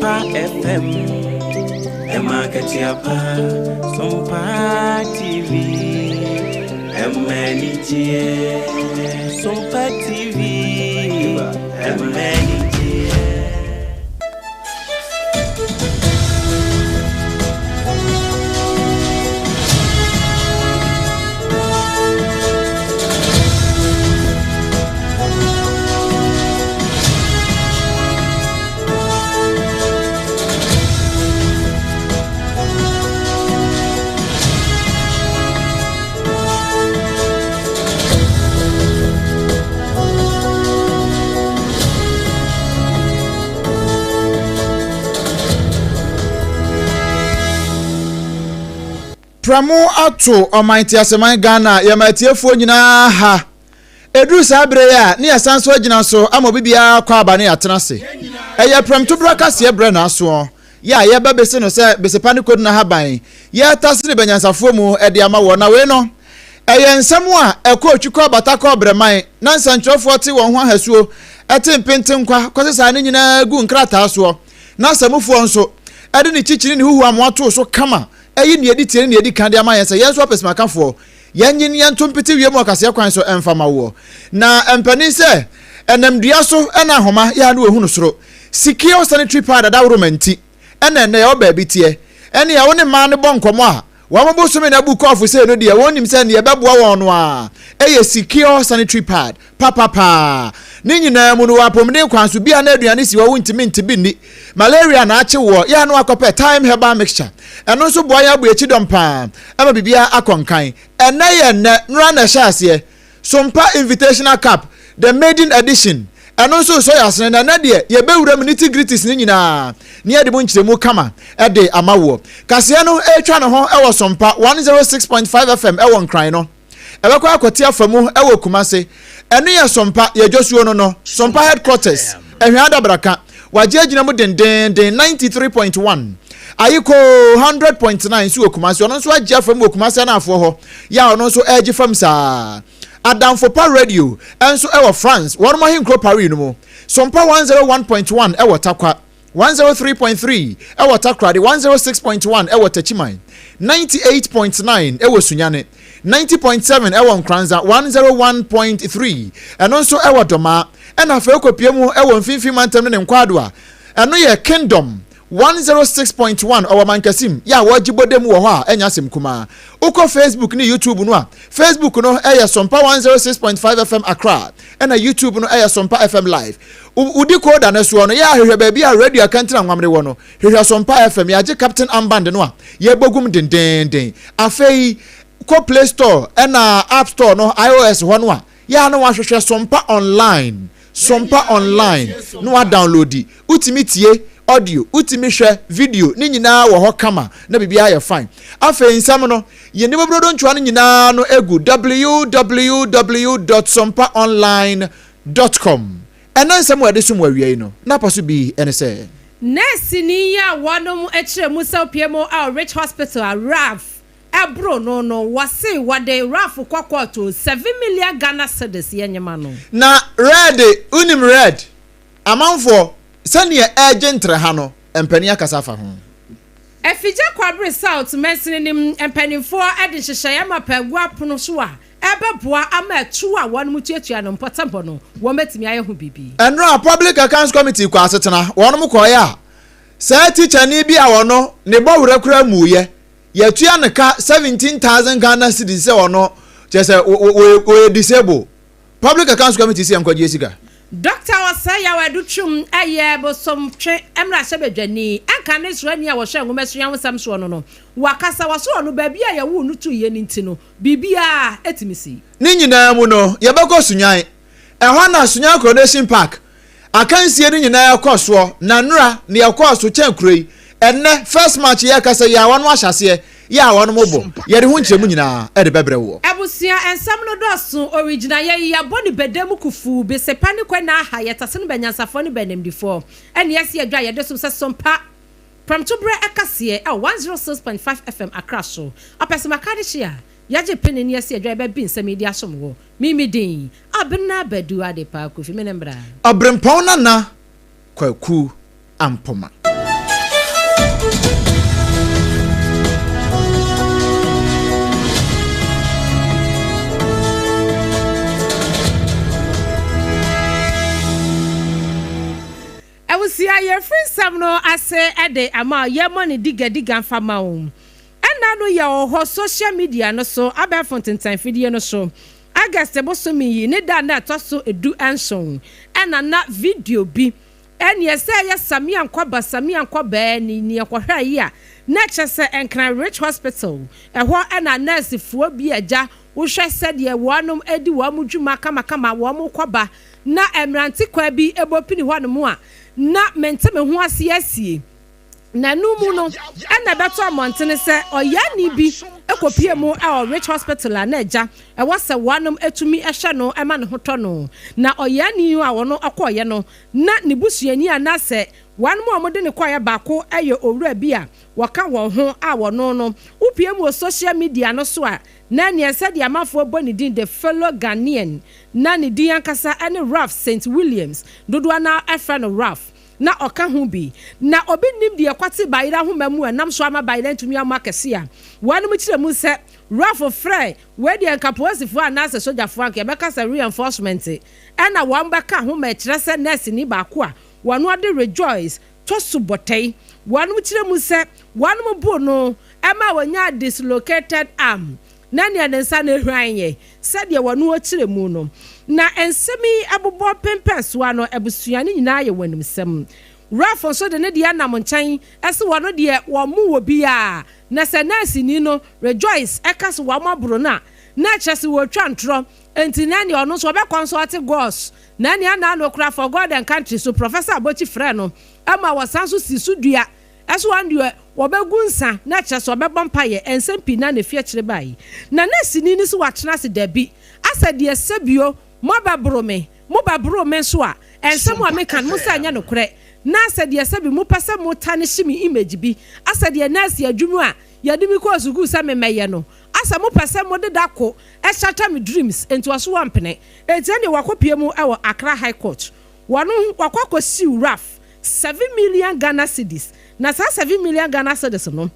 Sompa FM, ɛma akatua pa. Sompa TV, ɛma anigyeɛ. Sompa TV, ɛma anigyeɛ. Pramo ato ɔman teaseman Ghana yɛma atiefoɔ nyinaa ha. Ɛduru saa berɛ yi a, ne yɛsan so agyina so ama obi biara akɔ aba ne yɛatena ase. Ɛyɛ prɛmtoberɛ kaseɛ berɛ na asoɔ yɛ a yɛba bese no sɛ besepa ne koduna haban yɛretasene banyansafoɔ mu de ama woɔ. Na wei no, ɛyɛ nsɛm a ɛkɔ otwi kɔ abata kɔ ɔbrɛman na nsɛntwerɛfoɔ te wɔn ho ahasuo te mpentenkwa kɔsesaa ne nyinaa gu nkrataa soɔ na asamufoɔ nso de ne kyikyiri ne huhuamoa too so kama ayi nea ɛdi tie ne nea ɛdi kan de ama yɛn sɛ yɛn nso apɛsimakafoɔ Yɛnnye no yɛnto mpete wiem wɔ kaseɛ kwan so mfa ma woɔ. Na mpanin sɛ, ɛnam dua so na ahoma yɛ a na wɔhunu soro. Secure sanitary pad adaworoma nti na ɛnnɛ yɛwɔ baabi teɛ. Ɛnneɛ wo ne mmaa no bɔ nkɔmmɔ a, wɔn bosome na abu kɔɔfo sei no deɛ wɔnnim sɛ neɛ ɛbɛboa wɔn no ara yɛ secure sanitary pad papa paa. Ne nyinaa mu no wɔ apɔmuden kwan so, bi a na aduane si hɔ wontumi nte bi nni. Malaria na akye woɔ, yɛ a na wakɔpɛ thyme herbal mixture. Ɛno nso boa yɛn abɔ akyi dɔm paa ma biribiara akɔ nkan. Ɛnnɛ yɛ nnɛ, nnora na ɛhyɛ aseɛ. Sompa Invitational Cup, the maiden edition, ɛno nso resɔ yɛn asene na ɛnnɛ deɛ yɛbɛwura mu nitty gritties no nyinaa na yɛde mu nkyerɛmu kama de ama woɔ. Kaseɛ no retwa ne ho wɔ Sompa 106.5 FM wɔ Nkran no. Ɛbɛkɔ akɔte afa mu wɔ Kumase. Ɛno yɛ Sompa, yɛ dwasuo no no, Sompa headquarters, Ahwea Adabraka. Wagye agyina mu dendeenden, 93.1. Ayikoo, 100.9 nso wɔ Kumase. Ɔno nso agye afa mu wɔ Kumase anaafoɔ hɔ, yɛ a ɔno nso ɛregye fam saa. Adamfo Pa Radio nso wɔ France, wɔnom ahenkuro Paris no mu. Sompa 101.1 wɔ Tarkwa. 103.3 wɔ Takoradi, 106.1 wɔ Techiman, 98.9 wɔ Sunyani, 90.7 wɔ Nkoranza, 101.3 ɛno nso wɔ Domaa, ɛna afei wokɔpie mu wɔ Mfimfini Mantam no ne Nkwadoa, ɛno yɛ Kingdom 106.1 ɔwɔ Mankasim yɛ a wɔgye bɔdam wɔ hɔ a ɛnyɛ asɛm kumaa. Wokɔ Facebook ne YouTube no a, Facebook no yɛ Sompa 106.5 FM Accra, ɛna YouTube no yɛ Sompa FM Live. Wo decoder no soɔ no, yɛ a hwehwɛ baabi a radio akantina nwamre wɔ no. Hwehwɛ Sompa FM, yɛagye Captain Armband no a yɛbɔ gum dendeenden. Afei, kɔ Play Store ɛna App Store no, iOS hɔ no a, yɛ a na wahwehwɛ Sompa Online, Sompa Online, na wadownloadi. Wotumi tie audio, wotumi hwɛ video, ne nyinaa wɔ hɔ kama na biribiara yɛ fine. Afei nsɛm no, yɛn nnipa ntwa no nyinaa no egu www dot sompaonline dot com. Ɛnnɛ nsɛm a yɛde som wɔ awia yi no, n'apa so bi ne sɛ. Nɛɛseni yi a wɔnom kyerɛ mu sɛ opie mu wɔ Rich Hospital a Ralph boro no no, wɔse wɔde Ralph kɔ kɔɔto, 7 million Ghana cedis yɛ nyema no. Na Red, wonim Red? Amanfoɔ, sɛdeɛ ɛregye ntrɛha no, mpanin akasa afa ho. Afigya Kwabre South mansini no mu mpanimfoɔ de nhyehyɛeɛ amapa agu apono so a ɛbɛboa ama atuo a wɔnom tuatua no mpɔtam hɔ no wɔatumi ayɛ ho biribi. Ɛnora Public Accounts Committee kɔ asetena, wɔnom kɔeɛ a, saa tikyani bi a ɔno ne bɔwerɛ koraa mmuiɛ, yɛatua no ka 17,000 Ghana cedis sɛ ɔno kyerɛ sɛ ɔyɛ disable. Public Accounts Committee sɛ yɛnkɔgyeɛ sika. Dɔkta Osei Yaw Adutwum yɛ bosomtwe mmarahyɛbadwani, ɛnka ne sraani a wɔhwɛ nwomasua ho nsɛm soɔ no no. Wakasa, wɔse ɔno baabi a yɛwoo no tuiɛ no nti no, biribiara tumi si. Ne nyinaa mu no, yɛbɛkɔ Sunyani. Ɛhɔ na Sunyani Coronation Park akansie no nyinaa kɔ soɔ, na nnora na yɛkɔɔ so kyɛn kuro yi. Ɛnnɛ, first match yɛrekasa yi a wɔnom ahyɛ aseɛ yɛ a wɔnom bɔ. Yɛde ho nkyerɛmu nyinaa de bɛbrɛ woɔ. Abusua nsɛm no dɔɔso, Origyina yɛ yi yɛabɔ no bɛda mu kufuu, besepa ne kɔ na aha, yɛtase no bɛ anyansafoɔ ne bɛ animdefoɔ, ɛne yɛse yɛdwa a yɛde som sɛ sompa Prɛmtoberɛ ɛkaseɛ ɛwɔ 106.5 FM Accra so. Ɔpɛsɛmaka adehye a yɛagye pene ne yɛse yɛdwa yɛbɛbe nsɛm yi de asom wo. Me me din, Abena Badu Adepa Kofi, me ne mbra. Ɔbrempɔn Nana Kwaku Ampoma. Abusua yɛfiri nsɛm no ase de ama wo yɛmmɔ no digadiga mfa ma wo. Ɛnna no yɛ wɔ hɔ social media no so abɛɛfo ntentan fidie no so August bosome yi ne da a na ɛtɔ so du-nson ɛna na video bi ɛneɛ sɛ ɛyɛ Samia Nkɔba Samia Nkɔbaa ni neɛ kɔhwɛ yi a na kyerɛ sɛ Nkran Rich Hospital ɛhɔ ɛna nɛɛsefoɔ bi agya wohwɛ sɛdeɛ wɔnom ɛdi wɔn dwuma kamakama wɔn kɔba na mmerante kwaa bi bɔ pini hɔnom a na mente me ho ase asie. Na ɛno mu no na ɛbɛtɔ mmɔntene sɛ ɔyaani bi kɔpie mu wɔ Rich Hospital a na agya ɛwɔ sɛ wɔnom tumi hwɛ no ma ne ho tɔ no. Na ɔyaani a ɔno kɔeɛ no, na ne busuani anaasɛ wɔnom a wɔde no kɔeɛ baako yɛ owura bi a wɔka wɔn ho a wɔno no wopie mu wɔ social media no so a na ɛneɛ sɛdeɛ amanfoɔ bɔ ne din The Fellow Ghanaian na ne din ankasa ne Ralph Saint Williams, dodoɔ no ara frɛ no Ralph. Na ɔka ho bi. Na obi nnim deɛ ɛkwate bayerɛ ahoma mu a ɛnam so ama bayerɛ antumi ammɔ akɛse a wɔnom kyerɛ mu sɛ Ralph frɛɛ wei deɛ nka polisifoɔ anaasɛ sogyafoɔ anka yɛbɛka sɛ reinforcement ɛna wɔn bɛka ho ma ɛkyerɛ sɛ nɛɛseni baako a wɔn ɔde Rejoice tɔ so bɔtɛi wɔnom kyerɛ mu sɛ wɔnom boo no ɛma ɔnyaa dislocated arm na nea ne nsa no hwan yɛ, sɛdeɛ wɔn ɔkyerɛ mu no. Na nsɛm yi bobɔ pempɛn soa no, abusua no nyinaa yɛ wɔn animsɛm. Ralph nso de ne deɛ nam nkyɛn se wɔn deɛ wɔmmo wɔ biara, na sɛ nɛɛseni no, Rejoice, ka se wɔn aboro no a, na ɛkyerɛ se wɔretwa ntorɔ, enti na ɛneɛ ɔno nso ɔbɛkɔ nso ɔte gauze, na ɛneɛ ɛna ano koraa For God and Country so Professor Abotsi frɛɛ no ma wɔsan nso sii so dua Ɛso wɔn deɛ wɔbɛgu nsa na kyerɛ sɛ wɔbɛbɔ mpaeɛ, nsɛm pii na na ɛfi akyire baeɛ. Na nɛɛseni no se watena ase, Dabi, asɛ deɛ sɛbio moabɛboro me, mobɛboroo me nso a, nsɛm a meka no mo sɛ ɛnyɛ nokorɛ, na asɛ deɛ sɛbi mopɛ sɛ mo tarnish me image bi, asɛ deɛ nɛɛse adwuma a yɛde me kɔɔ sukuu sɛ memmɛyɛ no, asɛ mopɛ sɛ mode da ko shatter me dreams, enti ɔse wɔmpene. Enti ɛnneɛ wakɔpue mu wɔ Accra High Court. Wɔno wakɔ akɔsiw Ralph 7 million Ghana cedis, na saa 7 million Ghana cedis no,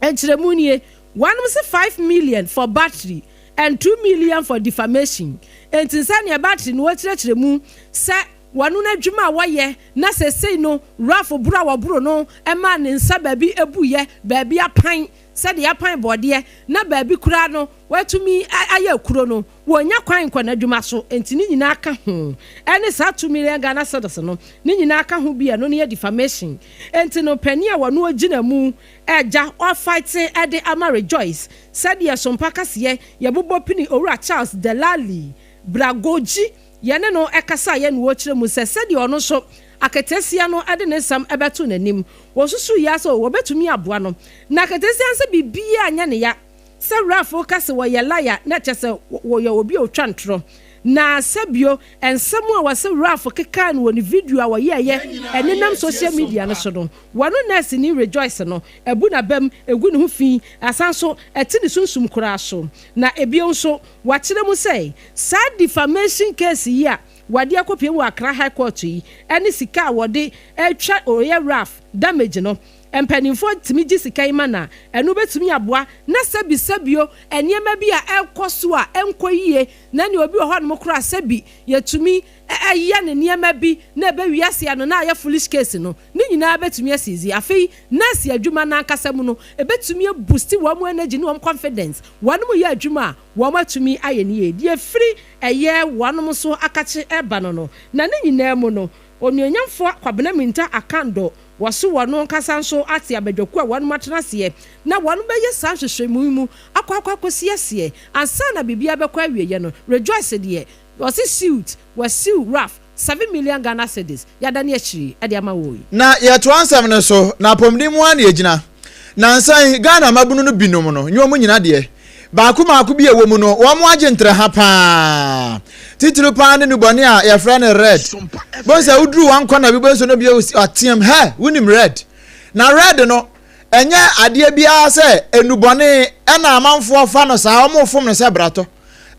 nkyerɛmu nie, wɔnom se 5 million for battery and 2 million for defamation. Enti sɛnea battery no wɔkyerɛkyerɛ mu sɛ wɔno no adwuma a wɔyɛ na sesei no Ralph boro a wɔboro no ma ne nsa baabi ebuyɛ, baabi apan sɛdeɛ apan bɔɔdeɛ, na baabi koraa no watumi ayɛ kuro no wɔnya kwan nkɔ n'adwuma so. Nti ne nyinaa ka ho, ɛne saa 2 million Ghana cedis no ne nyinaa ka ho bi. Ɛno no yɛ defamation. Nti no panin a wɔno gyina mu ɛgya ɔfight ɛde ama Rejoice, sɛdeɛ Sompa kaseɛ yɛbobɔ pini Owura Charles Delali Bragogyi yɛne no ɛkasa yɛ no, wɔkyerɛ mu sɛ sɛdeɛ ɔno nso aketesia no ɛde ne nsɛm ɛbɛto n'anim, wɔsusu yia sɛ wɔbɛtumi aboa no, na aketesia nso biribiara nyɛ ne ya sɛ Ralph ka sɛ wɔyɛ liar na kyɛ sɛ wɔyɛ obi a otwa ntorɔ. Na sɛbio nsɛm a wɔsɛ Ralph keka no wɔ ne video a wɔyɛɛyɛ ɛnenam social media no so no, wɔno nurse ni Rejoice no abu n'abam, egu ne ho fi, asan so ɛte ne sunsum koraa so. Na ebio nso wakyerɛ mu sɛ saa defamation case yi a wɔde akɔpie wɔ Accra High Court yi ɛne sika a wɔde atwa ɔyɛ Ralph damage no, mpanimfoɔ tumi gye sika yi ma na ɛno bɛtumi aboa na sɛbisɛbio nneɛma bi a ɛrekɔ so a ɛnkɔ yie na nea obi wɔ hɔnom koraa sɛbi yɛtumi ɛyɛ ne nneɛma bi na ɛbɛwi ase ano na ayɛ foolish case no, ne nyinaa bɛtumi asizi. Afei nurse adwuma n'ankasa mu no ɛbɛtumi aboost wɔn mu energy ne wɔn confidence, wɔn mu yɛ adwuma a wɔn atumi ayɛ ne yie. Deɛ firi ɛyɛ wɔn nso akakye ɛba no, na ne nyinaa mu no, Onuonyamfoɔ Kwabena Minta Akando wɔso wɔn nkasa nso ate abadwakuo a wɔn atena aseɛ na wɔn bɛyɛ saa nhwehwɛmu yi mu akɔ akɔ akɔsi aseɛ ansa na biribiara bɛkɔ awieɛ no. Rejoice deɛ wɔsi suit wɔsue Ralph 7 million Ghana cedis yada ne akyiri ɛde ama wɔ yi. Na yɛtoa nsɛm no so na apɔmuden mu a na yɛgyina nansan Ghana mabunu no binom no nyɛ ɔmo nyina deɛ, baako baako bi a ɛwɔ mu no wɔn agye ntrɛha paa, titiri paa ne nubɔne a yɛfrɛ no red. Bɔn sɛ woduru wɔn kɔna bi bɔn sɛ no bi ateam hɛ, wonim red na red no ɛnyɛ adeɛ biara sɛ enubɔne ɛna amanfoɔ fa no saa, wɔn fom no sɛ bratɔ.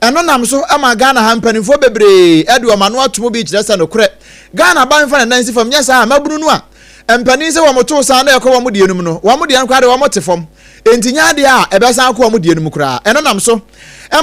Ɛno nam so ma Ghana ha mpanimfoɔ bebree ɛde wɔn ano ato mu bi kyerɛ sɛ nokorɛ Ghana ban fa ne nan si fam nyɛ saa a mabunu no a. Mpanin sɛ wɔn too san na ɛkɔ wɔn deɛ no mu no, wɔn deɛ no koraa deɛ wɔn te fam. Enti nyɛ adeɛ a ɛbɛsan akɔ wɔn deɛ no mu koraa. Ɛno nam so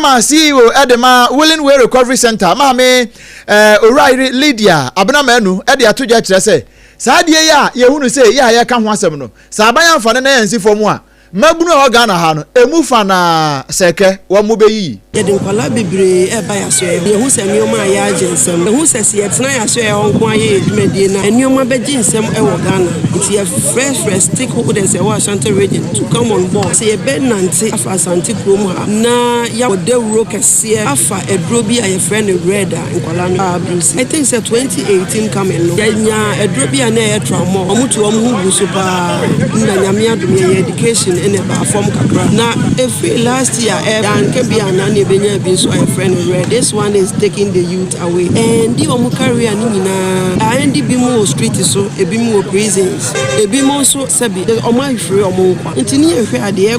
ma CEO de ma Willing Way Recovery Centre, Maame eh, Owurayere Lydia Abena Manu de ato dwa kyerɛ sɛ saa adeɛ yi a yɛhunu sɛ yɛ a yɛka ho asɛm no, sɛ aban amfa ne nan ansi fam a, Mmabunu a ɛwɔ Ghana ha no, emu fa na sɛ kɛ wɔn bɛyiyi. Yɛde nkwadaa bebree reba yɛn asoɛeɛ hɔ. Yɛhu sɛ nneɛma a yɛagye nsam. Yɛhu sɛ sɛ yɛtena yɛn asoɛeɛ hɔ nko ara yɛ yɛn dwumadie no a, nneɛma bɛgye nsam wɔ Ghana. Nti yɛfrɛfrɛ stakeholders a ɛwɔ Ashanti Region to come on board sɛ yɛbɛnante afa Asante kurom ha na yɛabɔ dawuro kɛseɛ afa aduro bi a yɛfrɛ no red a nkwadaa no abuse. I think sɛ 2018 coming no, yɛnyaa aduro bi a na ɛyɛ tramol. Wɔtu wɔn ho gu so pa ara. Nna Nyame adom yɛyɛ education na ɛbaa fam kakra na ɛfiri last year ɛ yɛanka bi anaa na yɛbɛnya bi nso a yɛfrɛ no red this one is taking the youth away ɛndi wɔn career no nyinaa ɛndi bi mu wɔ street so ebi mu wɔ prisons ebi mu nso sɛbi wɔn ahwere wɔn nkwa nti ne yɛhwɛ adeɛ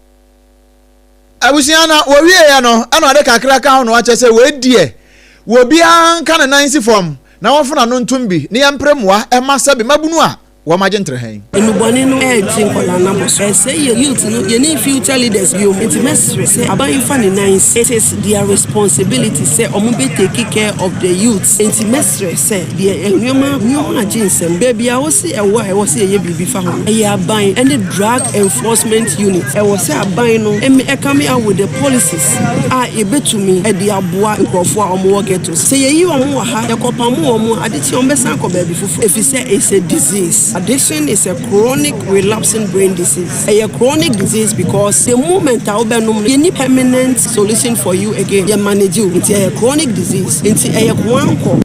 Abusua na wɔwieɛ no ɛna ɔde kakra ka ho na wakyɛ sɛ wei deɛ wɔbiara nka ne nan nsi fam na wɔmfa n'ano ntom bi ne yɛmpere mmoa ɛma sɛbe mmabunu a wɔn agye ntrɛhɛn. Nnubɔne no ɛregye nkwadaa no abɔ so. Ɛresɛe yɛn youth no, yɛnni future leaders bio. Nti mɛsrɛ sɛ aban mfa ne nan nsi. It is their responsibility sɛ wɔn bɛ take care of the youth. Nti mɛsrɛ sɛ deɛ nneɛma nneɛma agye nsam, baabi a wose ɛwɔ a ɛwɔ sɛ yɛyɛ biribi fa ho no, ɛyɛ aban ɛne drug enforcement unit. Ɛwɔ sɛ aban no ɛcome out with the policies a yɛbɛtumi ɛde aboa nkurɔfoɔ a wɔwɔ ghettos. Sɛ yɛyi wɔn wɔ ha, yɛkɔpamo wɔn a, ade kye a wɔbɛsan akɔ baabi foforɔ efisɛ it's a disease. Addiction is a chronic relapsing brain disease. Ɛyɛ chronic disease because the moment a wobɛnom no, yɛnni permanent solution for you again. Yɛ manage wo. Nti ɛyɛ chronic disease. Nti ɛyɛ koankɔ.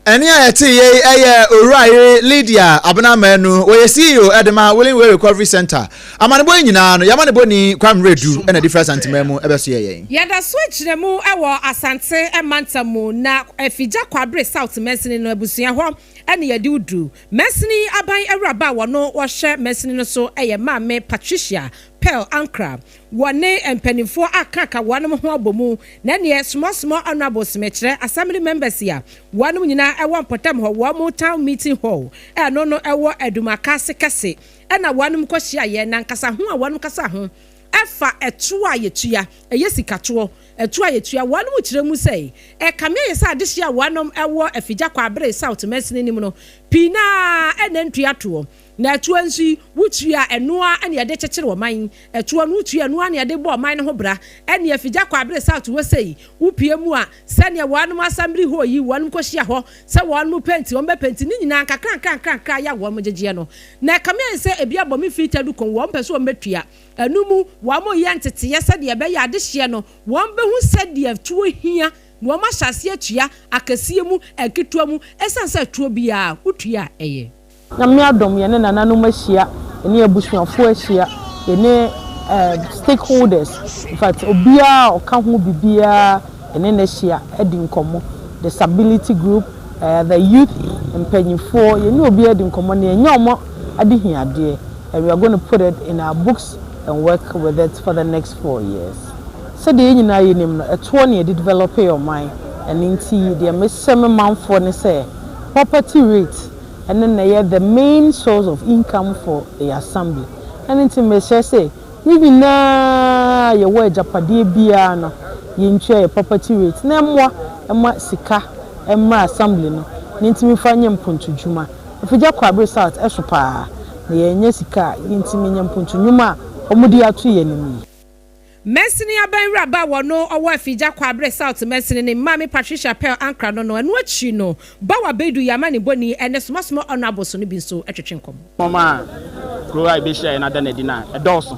Ɛnne a yɛtee yei yɛ Owura yere Lydia Abena Manu, ɔyɛ CEO de ma Willing Way Recovery Centre. Amanebɔ yi nyinaa no, yɛn amanebɔni Kwame Wiredu na ɛde firi Asanteman mu bɛsoɛɛ yɛn. Yɛda so gyina mu wɔ Asante mantam mu, na Afigya Kwabre South mansini no abusua hɔ na yɛde wo du. Mansini aban awuraba a wɔno wɔhwɛ mansini no so yɛ Maame Patricia Pearl Ankrah. Wɔne mpaninfoɔ akaaka wɔnom ho abɔ mu, na neɛ small small honourables mekyerɛ assembly members a wɔnom nyinaa ɛwɔ mpɔtam hɔ, wɔn town meeting hall ɛno no ɛwɔ Adumakase kɛse ɛna wɔnom kɔ hyiaeɛ, na nkasa ho a wɔnom kasa ho ɛfa ɛtoɔ a yɛtua, ɛyɛ sika toɔ, ɛtoɔ a yɛtua, wɔnom kyerɛ mu sɛ ɛkame ayɛ sɛ adehyeɛ a wɔnom ɛwɔ Afigya Kwaabere South mansini no mu no pii no ara ɛna ntua toɔ. Na ɛtoɔ nso yi, wotua a, ɛno ara na yɛde kyekyere ɔman. Ɛtoɔ no, wotua a, ɛno ara na yɛde bɔ ɔman no ho bra. Ɛnneɛ Figya Kwaabere South hɔ sei, wopue mu a, sɛdeɛ wɔnom Assembly Hall yi, wɔnom kɔhyia hɔ, sɛ wɔnom penti, wɔn bɛpenti, ne nyinaa nkakrankra-nkakrankra yɛ a wɔnom gyegyeɛ no. Na ɛkame ayɛ sɛ ebi abɔ me firi tadu kɔn, wɔn pɛ sɛ wɔn bɛtua. Ɛno mu, wɔn reyɛ nteteeɛ sɛdeɛ ɛbɛyɛ a adehyeɛ no, wɔn bɛhu sɛdeɛ toɔ hia, na wɔn ahyɛ aseɛ atua, akɛseɛ mu, nketewa mu, ɛsiane sɛ toɔ biara, wotua a, ɛyɛ. Nyame adom yɛne nananom ahyia, yɛne abusuafoɔ ahyia, yɛne stakeholders, in fact obiara a ɔka ho bibiara yɛne no ahyia adi nkɔmmɔ, disability group, the youth, mpanyinfoɔ, yɛne obiara adi nkɔmmɔ na yɛanya wɔn adehiadeɛ and we are going to put it in our books and work with it for the next 4 years. Sɛdeɛ yɛn nyinaa yɛnim no, ɛtoɔ na yɛde develop ɔman, ɛno nti deɛ mesrɛ me manfoɔ ne sɛ property rate ɛno na ɛyɛ the main source of income for the assembly. Ɛno nti mesrɛ sɛ yɛn nyinaa yɛwɔ agyapadeɛ biara no, yɛntua yɛ property rate na ɛmmoa ɛma sika mmra assembly no na ntumi fa nyɛ mpontodwuma. Afigya Kwabre South ɛso paa na yɛnyɛ sika a yɛntumi nyɛ mpontodwuma a wɔde ato yɛn anim yi. Mansini aban wuraba a wɔno ɔwɔ Afigya Kwabre South mansini ne Maame Patricia Pearl Ankrah no, ɛno akyi no, Bawa Beidu yɛ amanebɔni ne Somasoma Honourable no bi nso twetwe nkɔmmɔ. Nneɛma a kuro a ɛbɛhyiaeɛ no ada no adi no a, ɛdɔɔso.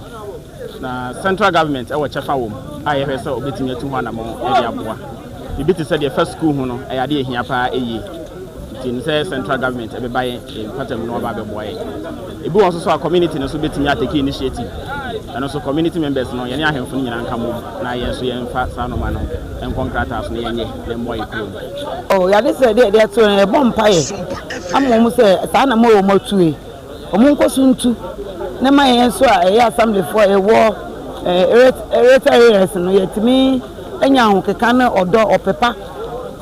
Na central government wɔ kyɛfa wɔ mu a yɛhwɛ sɛ wɔbɛtumi atu ho anammɔn de aboa. Biribi te sɛ deɛ ɛfa sukuu ho no, ɛyɛ adeɛ a ɛhia pa ara yie. Nti ɛnim sɛ central government ɛbɛba yɛn yɛn mpɔtam na wɔaba abɛboa yɛn. Ebi wɔ nso so a community no nso bɛtumi atake initiative. Ɛno nso community members no, yɛne ahemfo no nyinaa nka mmom na yɛn nso yɛmfa saa nneɛma no nkɔ nkrataa so na yɛnyɛ na ɛmmoa yɛn kurom. Oh, yɛade sɛ deɛ deɛ ɛto no yɛbɔ mpaeɛ ama wɔn sɛ saa na mo a wɔn atu yi wɔn nkɔ so ntu ne ma yɛn nso a ɛyɛ assemblyfoɔ a yɛwɔ ɛreta areas no yɛtumi anya ahokeka ne ɔdɔ ɔpepa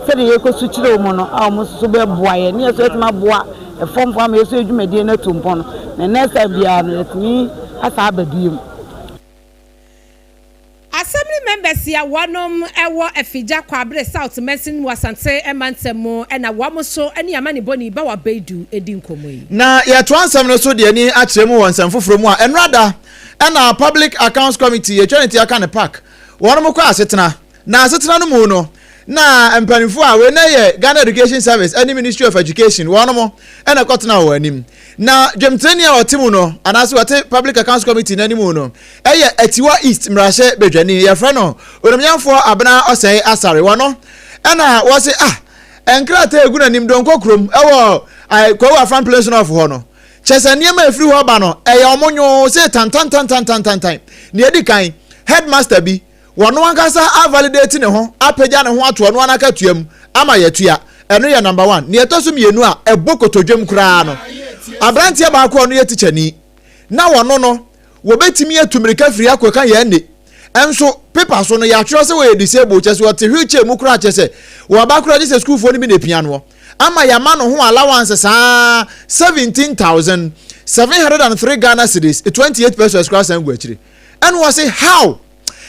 sɛdeɛ yɛkɔ so kyerɛ wɔn no a wɔn nso so bɛboa yɛn ne yɛn nso yɛtumi aboa. Ɛfam hɔ ama yɛsua yɛn dwumadie no atu mpɔn na next time biara no yɛatumi asan aba biom. Assembly members a wɔnom wɔ Afigya Kwabre South mansin mu Asante mantam mu na wɔn nso ne amanebɔni Bawa Baidu di nkɔmmɔ yi. Na yɛtoa nsɛm no so de ani akyerɛ mu wɔ nsɛm foforɔ mu a, ɛnora da na Public Accounts Committee, yɛtwa ne ti aka no pac, wɔnom kɔ asetena. Na asetena no mu no, na mpanimfoɔ a wei na yɛ Ghana Education Service ne Ministry of Education wɔnom na ɛkɔtena wɔn anim. Na dwamtirani a ɔte mu no, anaasɛ ɔte Public Accounts Committee no anim no, ɛyɛ Atiwa East mmarahyɛ badwani, yɛfrɛ no Onimnyamfoɔ Abena Ɔsɛe Asare. Wɔno ɛna wɔse ah, nkrataa egu n'anim Donkor kurom ɛwɔ Kwawu Afram Plains North hɔ no, kyɛ sɛ nneɛma a ɛfiri hɔ ba no, ɛyɛ ɔmo nwoo se tantantantantantantan. Nea edi kan, headmaster bi, Wɔno ankasa a validate ne ho apagya ne ho ato ɔno ara n'akatua mu ama yɛatua. Ɛno yɛ number one. Nea ɛtɔ so mmienu a ɛbɔ kotodwam koraa no, aberanteɛ baako a ɔno yɛ tikyani na wɔno no wɔbɛtumi atu mmirika firi akɔka yɛn nne. Nso paper so no yɛatwerɛ sɛ wɔyɛ disabled, kyɛ sɛ ɔte wheelchair mu koraa kyɛ sɛ wɔba koraa gye sɛ sukuufoɔ no bi na ɛpia noɔ ama yɛama no ho allowance saa 17,703 Ghana cedis 28 pesos koraa san gu akyire. Ɛna wɔse how?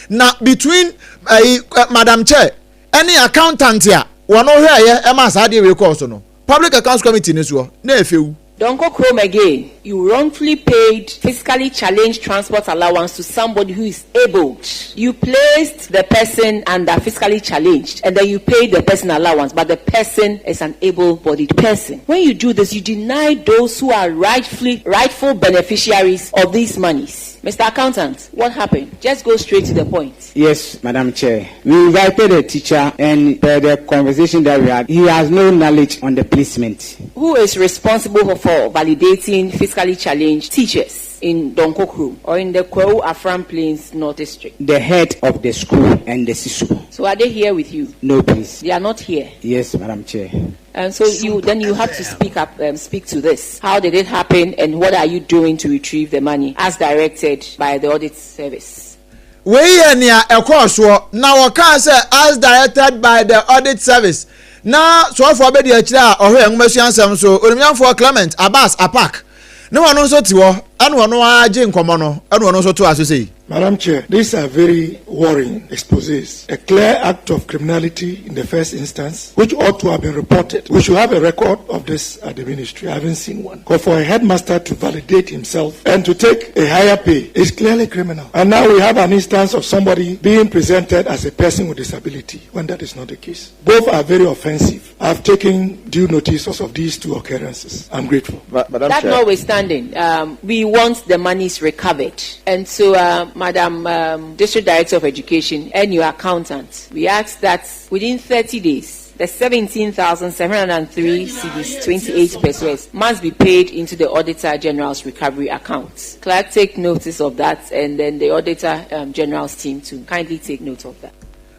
Na between ɛyi eh, madam chair ɛne accountant a wɔn hwɛɛyɛ ɛma saa adeɛ wei kɔɔ so no public accounts committee no soɔ na ɛfɛwu. Donko Krom again, you wrongfully paid physically challenged transport allowance to somebody who is abled. You placed the person under physically challenged and then you paid the person allowance, but the person is an able-bodied person. When you do this, you deny those who are rightfully rightful beneficiaries of these monies. Mr. Accountant, what happened? Just go straight to the point. Yes, Madam Chair. We invited a teacher and per the conversation that we had, he has no knowledge on the placement. Who is responsible for validating physically challenged teachers in Donkokru or in the Kwahu Afram Plains North District? The head of the school and the SISU. So are they here with you? No, please. They are not here? Yes, Madam Chair. And so you then you have to speak up, um, speak to this. How did it happen, and what are you doing to retrieve the money as directed by the audit service? Wei yɛ nea ɛkɔɔ soɔ, na wɔkaa sɛ as directed by the audit service. Na soafoɔ abadiakyire a ɔhwɛ nwomasua nsɛm so, Onimnyamfoɔ Clement Abbas Apaak, ne wɔn nso te hɔ, ɛna ɔno ara gye nkɔmmɔ no, ɛna ɔno nso toa so sei. Madam Chair, these are very worrying exposes. A clear act of criminality in the first instance, which ought to have been reported. We should have a record of this at the ministry. I haven't seen one. But for a headmaster to validate himself and to take a higher pay is clearly criminal. And now we have an instance of somebody being presented as a person with disability when that is not the case. Both are very offensive. I've taken due notice of these two occurrences. I'm grateful. Madam that Chair. notwithstanding, um, we want the monies recovered. And so, uh, Madam um, District Director of Education and your accountant, we ask that within 30 days, the 17,703 cedis, 28 pesos must be paid into the Auditor General's recovery account. Clerk, take notice of that, and then the Auditor um, General's team to kindly take note of that.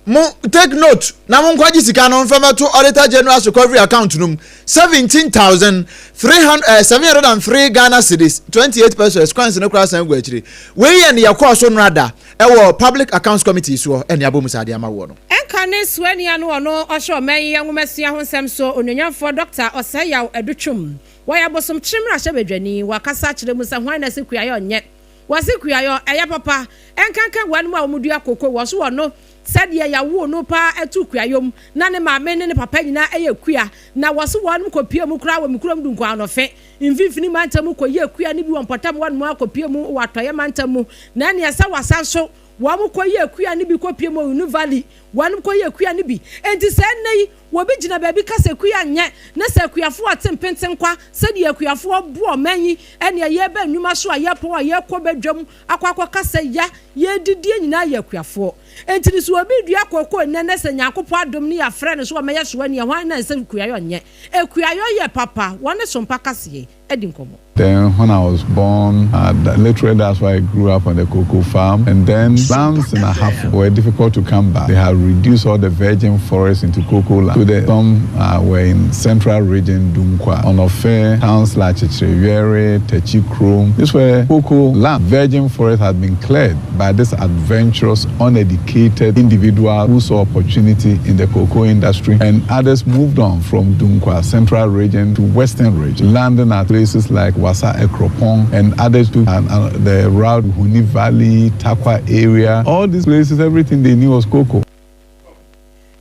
Mo take note na mo nkwagye sika no mfa mɛto Auditor General's recovery account no mu 17,703 Ghana cedis 28 pesos coins no koraa san gu akyire. Wei yɛ nea ɛkɔɔ so nnora da ɛwɔ Public Accounts Committee soɔ ɛne abɔ mu saa de ama woɔ no. Ɛnka ne suani ano ɔno ɔhwɛ ɔman yi nwomasua ho nsɛm so Onuonyamfoɔ Dɔkta Osei Yaw Adutwum. Wɔyɛ Bosomkyere mmarahyɛbadwani. Wakasa akyerɛ mu sɛ hwan na ɛse kuayɛ ɔnyɛ. Wɔse kuayɔ ɛyɛ papa ɛnkanka wɔnom a wɔdua koko wɔ so wɔ no sɛdeɛ yɛwoo no paa ɛto kuayɔ mu na ne maame ne ne papa nyinaa ɛyɛ kua na wɔse wɔnom kɔpie mu koraa wɔ me kurom Dunkuanɔfe mfimfini mantam mu kɔyɛɛ kua no bi wɔ mpɔtam hɔnom ara kɔpie mu wɔ atɔeɛ mantam mu na ɛneɛ sɛ wɔasan so wɔn kɔyɛɛ kua no bi kɔpie mu wɔ Unu Valley wɔnom kɔyɛɛ kua no bi enti sɛ ɛnnɛ yi Obi gyina baabi ka sɛ kua nyɛ, na sɛ akuafoɔ ate mpentenkwa sɛdeɛ akuafoɔ boɔ ɔman yi ɛneɛ yɛreba nnwuma so a yɛpɔn a yɛkɔ badwam akɔ akɔka sɛ ya yɛredidie nyinaa yɛ akuafoɔ. Enti no sɛ obi redua kookoo nnɛ na sɛ Nyankopɔn adom no yɛafrɛ no sɛ ɔmmɛyɛ soa neɛ hwan na ɛsɛ kuayɔ nyɛ? Akuayɔ yɛ papa, wɔne sompa kaseɛ. adi nkɔmmɔ. Then when I was born, uh, literally that's why I grew up on the cocoa farm. And then lands in Ahafo were difficult to come by. They have reduced all the virgin forests into cocoa land. So the, some uh, were in central region, Dunkwa, Onofe, towns like Chichiriere, Techikrom. These were cocoa land. Virgin forest had been cleared by this adventurous, uneducated individual who saw opportunity in the cocoa industry. And others moved on from Dunkwa, central region, to western region, landing at places like Wasa Ekropong and others to and, and the route Huni Valley, Takwa area. All these places, everything they knew was cocoa.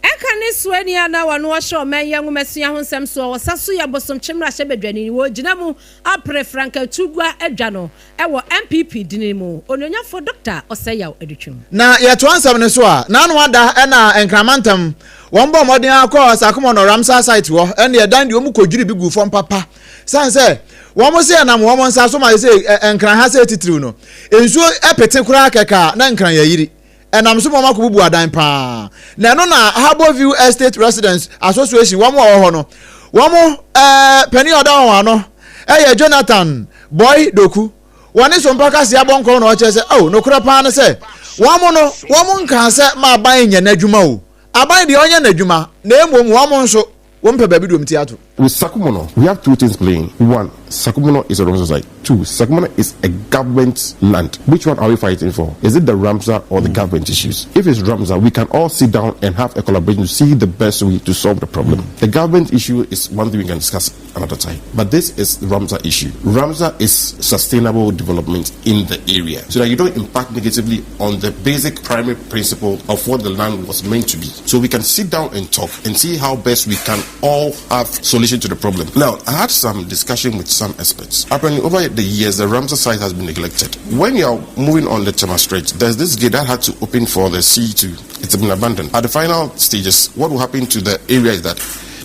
Ɛka ne soani a na ɔno ɔhyɛ ɔman yi nwomasua ho nsɛm soɔ, ɔsa so yɛ Bosomtwe mmarahyɛbadwani, ɔgyina mu apere frankaatu gua adwa no wɔ NPP dini mu, Onuonyafoɔ Dɔkta Osei Yaw Adutwum. Na yɛtoa nsɛm no so a, n'ano ada na Nkran mantam wɔn bɔɔ mmɔden ara kɔɔ Sakumono Ramsar site hɔ ɛne ɛdan deɛ wɔn kɔdwiri bi guu fam papa sane sɛ wɔn se ɛnam wɔn nsa so ma sɛ Nkran ha sɛ titiriw no nsuo pete koraa kɛkɛ a na Nkran yɛyiri ɛnam so ma wɔn akɔbubu adan paa na ɛno na Harbour View Estate Residents Association wɔn a wɔwɔ hɔ no wɔn ɛɛ panin a ɔda wɔn ano ɛyɛ Jonathan Boy Doku wɔne Sompa Kaseɛ abɔ nkɔm na ɔkyerɛ sɛ oh nokorɛ paa ne sɛ wɔn no wɔn nkaa sɛ ma aban nyɛ n'adwuma o aban deɛ ɔnyɛ n'adwuma na mmom wɔn nso wɔn pɛ baabi de wɔn ti ato. With Sakumono, we have two things playing. One, Sakumono is a Ramsar site. Two, Sakumono is a government land. Which one are we fighting for? Is it the Ramsar or the mm. government issues? If it's Ramsar, we can all sit down and have a collaboration to see the best way to solve the problem. Mm. The government issue is one thing we can discuss another time. But this is the Ramsar issue. Ramsar is sustainable development in the area so that you don't impact negatively on the basic primary principle of what the land was meant to be. So we can sit down and talk and see how best we can all have solution to the problem. Now, I had some discussion with some experts. Apparently, over the years, the Ramsar site has been neglected. When you are moving on the Tema Strait, there's this gate that had to open for the sea to, it's been abandoned. At the final stages, what will happen to the area is that